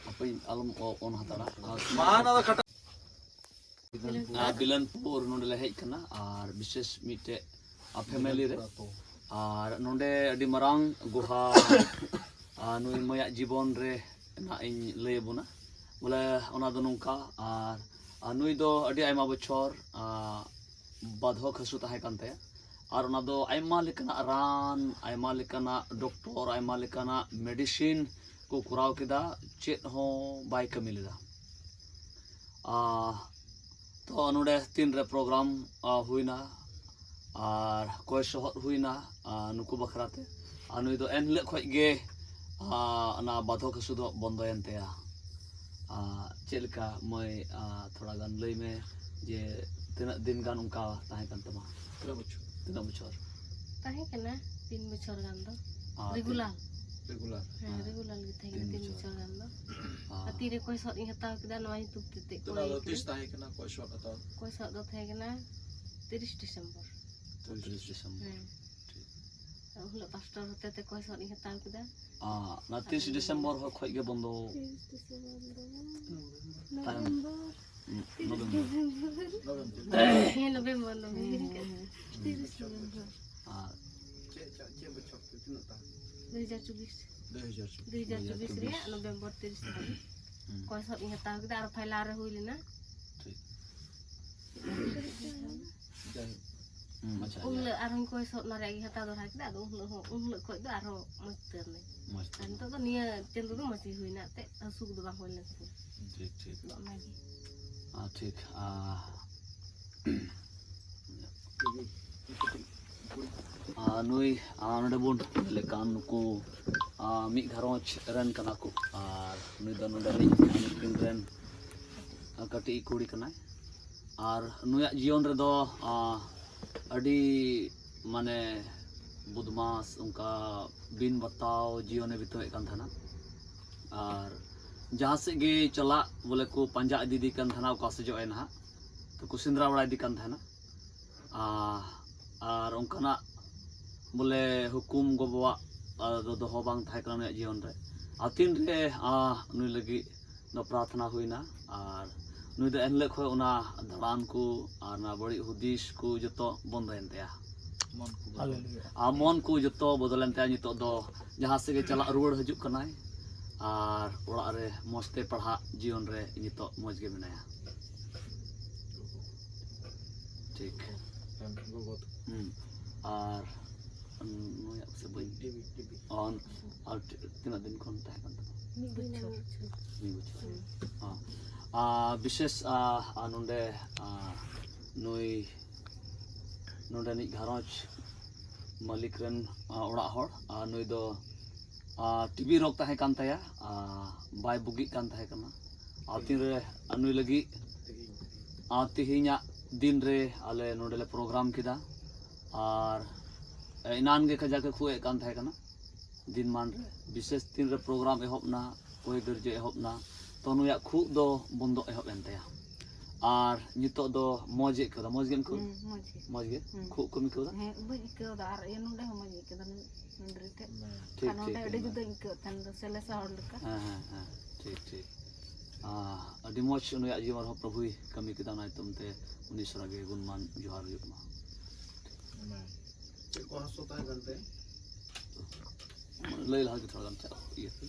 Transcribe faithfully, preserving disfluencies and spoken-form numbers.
ᱦᱟᱯᱮ ᱟᱞᱚᱢ ᱚ-, on ᱦᱟᱛᱟᱲᱟ᱾ ᱟᱨ ᱢᱟ, ᱱᱚᱣᱟ ᱫᱚ ᱠᱟᱴᱟ᱾ ᱟᱨ ᱵᱤᱞᱟᱱᱯᱩᱨ ᱱᱚᱰᱮ ᱞᱮ ᱦᱮᱡ ᱟᱠᱟᱱᱟ ᱟᱨ ᱵᱤᱥᱮᱥ ᱢᱤᱫᱴᱮᱡ ᱯᱷᱮᱢᱮᱞᱤ ᱨᱮ᱾ ᱟᱨ ᱱᱚᱰᱮ ᱟᱹᱰᱤ ᱢᱟᱨᱟᱝ ᱜᱚᱦᱟ, ᱟᱨ ᱱᱩᱭ ᱢᱟᱹᱭᱟᱜ ᱡᱤᱵᱚᱱ ᱨᱮ ᱱᱟᱜ ᱤᱧ ᱞᱟᱹᱭ ᱟᱵᱚᱱᱟ᱾ ᱵᱚᱞᱮ ᱚᱱᱟ ᱫᱚ ᱱᱚᱝᱠᱟ, ᱟᱨ, ᱟᱨ ᱱᱩᱭ ᱫᱚ ᱟᱹᱰᱤ ᱟᱭᱢᱟ ᱵᱚᱪᱷᱚᱨ, ᱟᱨ, ᱵᱟᱫᱷᱚᱠ ᱦᱟᱹᱥᱩ ᱛᱟᱦᱮᱸ ᱠᱟᱱ ᱛᱟᱭᱟ᱾ ᱟᱨ ᱚᱱᱟ ᱫᱚ ᱟᱭᱢᱟ ᱞᱮᱠᱟᱱᱟᱜ ᱨᱟᱱ, ᱟᱭᱢᱟ ᱞᱮᱠᱟᱱᱟᱜ ᱰᱚᱠᱴᱚᱨ, ᱟᱭᱢᱟ ᱞᱮᱠᱟᱱᱟᱜ ᱢᱮᱰᱤᱥᱤᱱ ᱠᱚ ᱠᱚᱨᱟᱣ ᱠᱮᱫᱟ, ᱪᱮᱫ ᱦᱚᱸ ᱵᱟᱭ ᱠᱟᱹᱢᱤ ᱞᱮᱫᱟ᱾ ᱟᱨ ᱛᱚ ᱱᱚᱰᱮ ᱛᱤᱱᱨᱮ ᱯᱨᱳᱜᱨᱟᱢ, ᱟ, ᱦᱩᱭᱱᱟ ᱟᱨ ᱠᱚᱭ ᱥᱚᱦᱚᱫ ᱦᱩᱭᱱᱟ, ᱟ, ᱱᱩᱠᱩ ᱵᱟᱠᱷᱨᱟ ᱛᱮ᱾ ᱟᱨ ᱱᱩᱭ ᱫᱚ ᱮᱱ ᱦᱤᱞᱳᱜ ᱠᱷᱚᱡ ᱜᱮ, ᱟ, ᱚᱱᱟ ᱵᱟᱫᱷᱚᱠ ᱦᱟᱹᱥᱩ ᱫᱚ ᱵᱚᱱᱫᱚᱭᱮᱱ ᱛᱟᱭᱟ᱾ ᱟ, ᱪᱮᱫ ᱞᱮᱠᱟ ᱢᱟᱹᱭ, ᱟ, ᱛᱷᱚᱲᱟ ᱜᱟᱱ ᱞᱟᱹᱭ ᱢᱮ ᱡᱮ ᱛᱤᱱᱟᱹᱜ ᱫᱤᱱ ᱜᱟᱱ ᱚᱱᱠᱟ ᱛᱟᱦᱮᱸ ᱠᱟᱱ ᱛᱟᱢᱟ? ᱛᱤᱱᱟᱹᱜ ᱵᱚᱪᱷᱚᱨ? ᱛᱤᱱᱟᱹᱜ ᱵᱚᱪᱷᱚᱨ? ᱛᱟᱦᱮᱸ ᱠᱟᱱᱟ ᱛᱤᱱ ᱵᱚᱪᱷᱚᱨ ᱜᱟᱱ ᱫᱚ᱾ ᱟᱨ ᱨᱮᱜᱩᱞᱟᱨ᱾ ᱨᱮᱜᱩᱞᱟᱨ? ᱦᱮᱸ, ᱦᱮᱸ᱾ ᱨᱮᱜᱩᱞᱟᱨ ᱜᱮ ᱛᱟᱦᱮᱸ ᱠᱟᱱᱟ ᱛᱤᱱ ᱛᱤᱱ ᱵᱚᱪᱷᱚᱨ᱾ ᱵᱚᱪᱷᱚᱨ ᱜᱟᱱ ᱫᱚ᱾ ᱟᱨ ᱟᱨ ᱛᱤᱨᱮ ᱠᱚᱭ ᱥᱚᱫ ᱤᱧ ᱦᱟᱛᱟᱣ ᱠᱮᱫᱟ, ᱱᱚᱣᱟ ᱧᱩᱛᱩᱢ ᱛᱮ ᱛᱮᱫ ᱛᱤᱱᱟᱹᱜ ᱠᱚᱭ ᱫᱚ ᱠᱟᱱᱟ᱾ ᱛᱤᱥ ᱛᱟᱦᱮᱸ ᱠᱟᱱᱟ ᱠᱚᱭ ᱥᱚᱫ ᱦᱟᱛᱟᱣ? ᱠᱚᱭ ᱥᱚᱫ ᱫᱚ ᱛᱟᱦᱮᱸ ᱠᱟᱱᱟ ᱛᱤᱨᱤᱥ ᱰᱤᱥᱮᱢᱵᱚᱨ᱾ ᱛᱤᱨᱤᱥ ᱰᱤᱥᱮᱢᱵᱚᱨ᱾ ᱦᱮᱸ᱾ ᱴᱷᱤᱠ᱾ ᱩᱱ ᱦᱤᱞᱳᱜ ᱯᱟᱥᱴᱚᱨ ᱦᱚᱛᱮ ᱛᱮ ᱠᱚᱭ ᱥᱚᱫ ᱤᱧ ᱦᱟᱛᱟᱣ ᱠᱮᱫᱟ᱾ ᱟᱨ ᱚᱱᱟ ᱛᱤᱨᱤᱥ ᱰᱤᱥᱮᱢᱵᱚᱨ ᱠᱷᱚᱡ ᱜᱮ ᱵᱚᱱᱫᱚ? ᱛᱤᱨᱤᱥ ᱰᱤᱥᱮᱢᱵᱚᱨ ᱫᱚ ᱛᱟᱭᱚᱢ᱾ ᱱᱚᱵᱷᱮᱢᱵᱚᱨ᱾ ᱦᱩᱸ, ᱛᱤᱨᱤᱥ ᱱᱚᱵᱷᱮᱢᱵᱚᱨ᱾ ᱰᱤᱥᱮᱢᱵᱚᱨ᱾ ᱦᱮᱸ, ᱱᱚᱵᱷᱮᱢᱵᱚᱨ, ᱱᱚᱵᱷᱮᱢᱵᱚᱨ᱾ ᱛᱤᱨᱤᱥ ᱱᱚᱵᱷᱮᱢᱵᱚᱨ᱾ ᱟᱨ ᱪᱮᱫ, ᱪᱮᱫ, ᱪᱮᱫ ᱵᱚᱪᱷᱚᱨ ᱛᱮ ᱛᱤᱱᱟᱹᱜ ᱛᱟᱦᱮᱸ? ᱫᱩ ᱦᱟᱡᱟᱨ ᱪᱚᱵᱵᱤᱥ᱾ ᱫᱩ ᱦᱟᱡᱟᱨ ᱪᱚᱵᱵᱤᱥ᱾ ᱫᱩ ᱦᱟᱡᱟᱨ ᱪᱚᱵᱵᱤᱥ ᱨᱮᱭᱟᱜ ᱱᱚᱵᱷᱮᱢᱵᱚᱨ ᱛᱤᱨᱤᱥ ᱛᱟᱹᱨᱤᱠᱷ᱾ ᱦᱩᱸ᱾ ᱠᱚᱭ ᱥᱚᱫ ᱤᱧ ᱦᱟᱛᱟᱣ ᱠᱮᱫᱟ ᱟᱨ ᱯᱷᱟᱭᱞᱟᱨ ᱨᱮ ᱦᱩᱭ ᱞᱮᱱᱟ᱾ ᱴᱷᱤᱠ᱾ ᱡᱟᱭᱦᱳᱠ᱾ ᱦᱩᱸ, ᱟᱪᱪᱷᱟ, ᱩᱱ ᱦᱤᱞᱳᱜ ᱟᱪᱪᱷᱟ᱾ ᱟᱨᱦᱚᱸ ᱠᱚᱭ ᱥᱚᱫ ᱚᱱᱟ ᱨᱮᱭᱟᱜ ᱜᱮ ᱦᱟᱛᱟᱣ ᱫᱚᱦᱲᱟ ᱠᱮᱫᱟ᱾ ᱟᱫᱚ ᱩᱱ ᱦᱤᱞᱳᱜ ᱦᱚᱸ, ᱩᱱ ᱦᱤᱞᱳᱜ ᱠᱷᱚᱡ ᱫᱚ ᱟᱨᱦᱚᱸ ᱢᱚᱡᱽ ᱩᱛᱟᱹᱨ ᱱᱟᱹᱧ᱾ ᱢᱚᱡᱽ ᱟᱨ ᱩᱛᱟᱹᱨ᱾ ᱱᱤᱛᱚᱜ ᱫᱚ ᱱᱤᱭᱟᱹ ᱪᱟᱸᱫᱳ ᱫᱚ ᱢᱚᱡᱽ ᱜᱮ ᱦᱩᱭᱱᱟ ᱮᱱᱛᱮᱫ, ᱦᱟᱹᱥᱩ ᱠᱚᱫᱚ ᱵᱟᱝ ᱦᱩᱭ ᱞᱮᱱ ᱛᱤᱧᱟᱹ᱾ ᱴᱷᱤᱠ, ᱴᱷᱤᱠ᱾ ᱟᱫᱚ ᱚᱱᱟᱜᱮ᱾ ᱟᱨ ᱴᱷᱤᱠ, ᱟᱨ, ᱟᱨ ᱱᱩᱭ, ᱟᱨ ᱱᱚᱰᱮ ᱵᱚᱱ ᱧᱮᱞᱮ ᱠᱟᱱ ᱱᱩᱠᱩ, ᱟᱨ ᱢᱤᱫ ᱜᱷᱟᱨᱚᱸᱡᱽ ᱨᱮᱱ ᱠᱟᱱᱟ ᱠᱚ᱾ ᱟᱨ ᱱᱩᱭ ᱫᱚ ᱱᱚᱰᱮ ᱨᱤᱱᱤᱡ ᱠᱟᱱᱟ, ᱱᱩᱠᱤᱱ ᱨᱮᱱ ᱠᱟᱹᱴᱤᱡ ᱠᱩᱲᱤ ᱠᱟᱱᱟᱭ᱾ ᱟᱨ ᱱᱩᱭᱟᱜ ᱡᱤᱭᱚᱱ ᱨᱮᱫᱚ, ᱟᱸ, ᱟᱹᱰᱤ ᱢᱟᱱᱮ ᱵᱚᱫᱢᱟᱥ, ᱚᱱᱠᱟ ᱵᱤᱱ ᱵᱟᱛᱟᱣ ᱡᱤᱭᱚᱱᱮ ᱵᱤᱛᱟᱹᱣᱮᱫ ᱠᱟᱱ ᱛᱟᱦᱮᱱᱟ᱾ ᱟᱨ ᱡᱟᱦᱟᱸ ᱥᱮᱫ ᱜᱮ ᱪᱟᱞᱟᱜ, ᱵᱚᱞᱮ ᱠᱚ ᱯᱟᱸᱡᱟ ᱤᱫᱤᱭᱮᱫᱮ ᱠᱟᱱ ᱛᱟᱦᱮᱱᱟ, ᱚᱠᱟ ᱥᱮᱡᱚᱜ ᱟᱭ ᱱᱟᱦᱟᱜ, ᱛᱚ ᱠᱚ ᱥᱮᱸᱫᱽᱨᱟ ᱵᱟᱲᱟᱭᱮᱫᱮ ᱠᱟᱱ ᱛᱟᱦᱮᱱᱟ᱾ ᱟᱨ, ᱟᱨ ᱚᱱᱠᱟᱱᱟᱜ ᱵᱚᱞᱮ ᱦᱩᱠᱩᱢ ᱜᱚ-ᱵᱟᱵᱟᱣᱟᱜ ᱟᱨ ᱫᱚ ᱫᱚᱦᱚ ᱵᱟᱝ ᱛᱟᱦᱮᱸ ᱠᱟᱱᱟ ᱱᱩᱭᱟᱜ ᱡᱤᱭᱚᱱ ᱨᱮ᱾ ᱟᱨ ᱛᱤᱱᱨᱮ ᱟᱸ, ᱱᱩᱭ ᱞᱟᱹᱜᱤᱫ ᱫᱚ ᱯᱨᱟᱨᱛᱷᱱᱟ ᱦᱩᱭᱱᱟ, ᱟᱨ ᱱᱩᱭ ᱫᱚ ᱮᱱᱦᱤᱞᱳᱜ ᱠᱷᱚᱱ ᱚᱱᱟ ᱫᱟᱬᱟᱱ ᱠᱚ ᱟᱨ ᱚᱱᱟ ᱵᱟᱹᱲᱤᱡ ᱦᱩᱫᱤᱥ ᱠᱚ ᱡᱚᱛᱚ ᱵᱚᱱᱫᱚᱭᱮᱱ ᱛᱟᱭᱟ᱾ ᱟᱨ ᱢᱚᱱ ᱠᱚ ᱡᱚᱛᱚ ᱵᱚᱫᱚᱞᱮᱱ ᱛᱟᱭᱟ᱾ ᱱᱤᱛᱚᱜ ᱫᱚ ᱡᱟᱦᱟᱸ ᱥᱮᱫ ᱜᱮ ᱪᱟᱞᱟᱜ ᱨᱩᱣᱟᱹᱲ ᱦᱤᱡᱩᱜ ᱠᱟᱱᱟᱭ, ᱟᱨ ᱚᱲᱟᱜ ᱨᱮ ᱢᱚᱡᱽ ᱛᱮ ᱯᱟᱲᱦᱟᱜ ᱡᱤᱭᱚᱱ ᱨᱮ ᱱᱤᱛᱚᱜ ᱢᱚᱡᱽ ᱜᱮ ᱢᱮᱱᱟᱭᱟ᱾ ᱴᱷᱤᱠ᱾ ᱦᱩᱸ᱾ ᱟᱨ ᱱᱩᱭᱟᱜ ᱥᱮ ᱵᱟᱹᱧ ᱟᱨ ᱛᱤᱱᱟᱹᱜ ᱫᱤᱱ ᱠᱷᱚᱱ ᱛᱟᱦᱮᱸ ᱠᱟᱱ ᱛᱟᱢᱟ? ᱢᱤᱫ ᱵᱚᱪᱷᱚᱨ᱾ ᱢᱤᱫ ᱵᱚᱪᱷᱚᱨ᱾ ᱦᱮᱸ᱾ ᱟᱨ ᱵᱤᱥᱮᱥ, ᱟᱨ ᱱᱚᱰᱮ, ᱟᱨ ᱱᱩᱭ, ᱱᱚᱰᱮᱱᱤᱡ ᱜᱷᱟᱨᱚᱸᱡᱽ ᱢᱟᱹᱞᱤᱠ ᱨᱮᱱ, ᱟᱨ ᱚᱲᱟᱜ ᱦᱚᱲ, ᱟᱨ ᱱᱩᱭ ᱫᱚ, ᱟᱨ ᱴᱤᱵᱤ ᱨᱳᱜᱽ ᱛᱟᱦᱮᱸ ᱠᱟᱱ ᱛᱟᱭᱟ, ᱟᱨ ᱵᱟᱭ ᱵᱩᱜᱤᱜ ᱠᱟᱱ ᱛᱟᱦᱮᱸ ᱠᱟᱱᱟ᱾ ᱟᱨ ᱛᱤᱱᱨᱮ ᱱᱩᱭ ᱞᱟᱹᱜᱤᱫ, ᱟᱨ ᱛᱮᱦᱮᱧᱟᱜ ᱫᱤᱱ ᱨᱮ ᱟᱞᱮ ᱱᱚᱰᱮ ᱞᱮ ᱯᱨᱳᱜᱨᱟᱢ ᱠᱮᱫᱟ, ᱟᱨ ᱮᱱᱟᱱ ᱜᱮ ᱠᱟᱡᱟᱠ ᱮ ᱠᱷᱩᱜ ᱮᱫ ᱠᱟᱱ ᱛᱟᱦᱮᱸ ᱠᱟᱱᱟ᱾ ᱫᱤᱱ ᱢᱟᱱ ᱨᱮ ᱵᱤᱥᱮᱥ ᱫᱤᱱ ᱨᱮ ᱯᱨᱳᱜᱨᱟᱢ ᱮᱦᱚᱵ ᱱᱟ, ᱦᱚᱭ ᱜᱟᱹᱨᱡᱟᱹ ᱮᱦᱚᱵ ᱱᱟ, ᱛᱚ ᱱᱩᱭᱟᱜ ᱠᱷᱩᱜ ᱫᱚ ᱵᱚᱱᱫᱚ ᱮᱦᱚᱵ ᱮᱱ ᱛᱟᱭᱟ᱾ ᱟᱨ ᱱᱤᱛᱚᱜ ᱫᱚ ᱢᱚᱡᱽ ᱮ ᱟᱹᱭᱠᱟᱹᱣ ᱮᱫᱟ᱾ ᱢᱚᱡᱽ ᱜᱮᱢ ᱟᱹᱭᱠᱟᱹᱣ ᱮᱫᱟ? ᱦᱩᱸ, ᱢᱚᱡᱽ ᱜᱮ᱾ ᱢᱚᱡᱽ ᱜᱮ? ᱦᱩᱸ᱾ ᱠᱷᱩᱜ ᱠᱚᱢ ᱟᱹᱭᱠᱟᱹᱣ ᱮᱫᱟ? ᱦᱮᱸ, ᱵᱟᱹᱧ ᱟᱹᱭᱠᱟᱹᱣ ᱮᱫᱟ᱾ ᱟᱨ ᱤᱭᱟᱹ ᱱᱚᱰᱮ ᱦᱚᱸ ᱢᱚᱡᱽ ᱟᱹᱭᱠᱟᱹᱣ ᱮᱫᱟ᱾ ᱱᱚᱰᱮ ᱴᱷᱤᱠ, ᱟᱨ ᱱᱚᱰᱮ ᱴᱷᱤᱠ, ᱟᱹᱰᱤ ᱴᱷᱤᱠ᱾ ᱡᱩᱫᱟᱹᱧ ᱟᱹᱭᱠᱟᱹᱣᱮᱫ ᱛᱟᱦᱮᱱ ᱫᱚ, ᱥᱮ ᱞᱮᱥᱟ ᱦᱚᱲ ᱞᱮᱠᱟ᱾ ᱦᱮᱸ, ᱦᱮᱸ, ᱦᱮᱸ, ᱴᱷᱤᱠ, ᱴᱷᱤᱠ᱾ ᱟᱸ, ᱟᱹᱰᱤ ᱢᱚᱡᱽ ᱩᱱᱤᱭᱟᱜ ᱡᱤᱭᱚᱱ ᱨᱮᱦᱚᱸ ᱯᱨᱚᱵᱷᱩᱭ ᱠᱟᱹᱢᱤ ᱠᱮᱫᱟ, ᱚᱱᱟ ᱧᱩᱛᱩᱢ ᱛᱮ ᱩᱱᱤ ᱥᱟᱨᱟ ᱜᱮ ᱜᱩᱱᱢᱟᱱ ᱡᱚᱦᱟᱨ ᱦᱩᱭᱩᱜ ᱢᱟ᱾ ᱪᱮᱫ ᱠᱚ ᱦᱟᱹᱥᱩ ᱛᱟᱦᱮᱸ ᱠᱟᱱ ᱛᱟᱭᱟ? ᱞᱟᱹᱭ ᱞᱟᱦᱟ ᱜᱮ ᱛᱷᱚᱲᱟ ᱜᱟᱱ ᱪᱟᱞᱟᱜ ᱤᱭᱟᱹ ᱛᱮ᱾